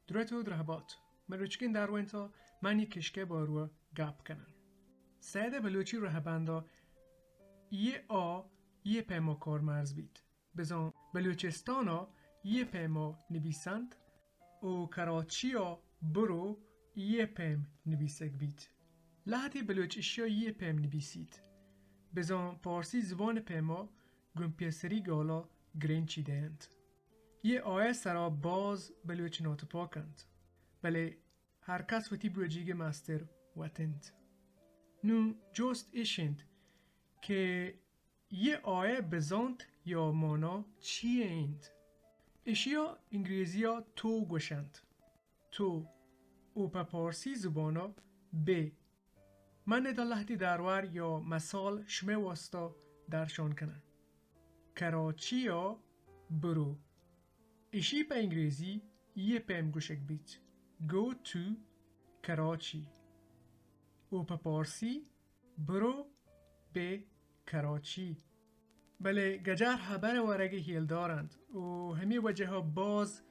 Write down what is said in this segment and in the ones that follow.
درت و درهبات. مروچکین دروینتا منی کشکه بارو گپ کنن. سید بلوچی رهبندا یه آ یه پیما کارمرز بیت. بزان بلوچستانا یه پیما نبیسند و کراچیا برو یه پیم نبیسگ بیت. لهتی بلوچ اشیا یه پیم نبیسیت. بزان پارسی زبان پیما گون پیسری گالا گرنچی دینت. یه آیه سرا باز بلوچ ناتپاک انت. بلے هر کس وتی بوجیگ مستر وتنت. نون جست اش انت که یه آیه بزانت یا مانا چی انت؟ اشیا انگریزیا تو گوشنت. تو و په پارسی زبانا به. من ادا لهتی درور یا مثال شمه واسطا درشان کنم. کراچیا برو. اشی په انگریزی یه پیم گوشگ بیت. Go to Karachi. و په پارسی برو به کراچی. بلے گجار هبر ورگ هیلدار انت و همی وجه ها باز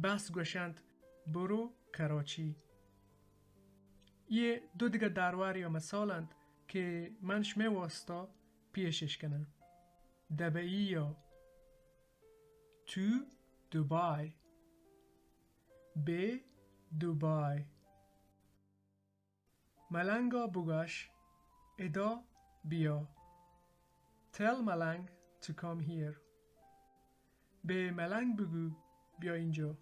بس گوشنت برو کراچی. یه دو دگه درور یا مثال انت که من شمه واسطا پیشش کنم. دبئی یا تو دبی. به دبی. ملنگا بگش ادا بیا. Tell Malang to come here. به ملنگ بگو بیا اینجا.